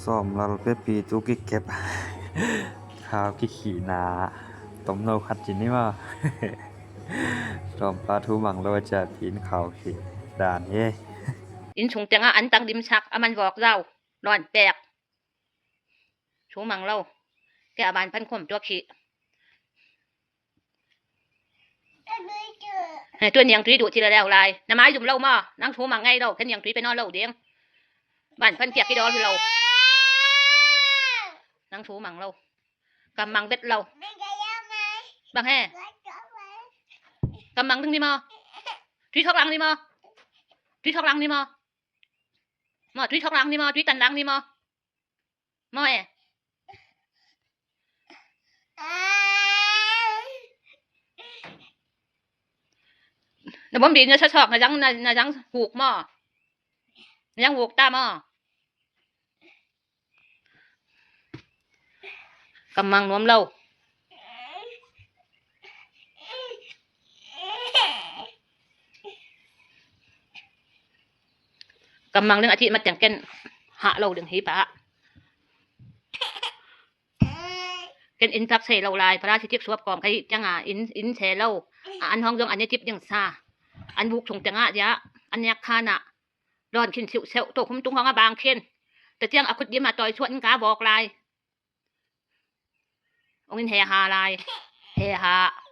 Sawm lal pe pi tu ki kep khao ki khih na tom no khat chi ni maw Sawm pa thu mang lo cha pin khao khi dan hi. In chung tengah an tang dim chak aman vawk zau nawn pek thu mang lo ke aban phan khom tua khi Tuan niang tui duh chi la leo lai na mai zum lo ma nang thu mang ngai lo kan niang tui pe no lo ding ban phan kiak ki do lo nang thu mang lo kam mang bet lo bang he kam mang ding ni ma tui thok lang ni ma tui thok lang ni ma ma tui thok lang ni ma tui tan lang ni ma Maw e? Na bom bi na chok na jang na jang huk maw? Na jang huk ta maw? Kam mang nuam lo. Kam mang ding a thi mat tiang ken hah lo ding hi pa. Ken in tak sei lo lai para si tik suap kom kai tiang a in in che lo an hong zong an i tip ding sa an buk chung tiang ah ya an yak khan ah ron khin siu seu to khum tung hong a bang khin te tiang a khut dim a toi chuan ka bok lai ong in he ha lai he ha.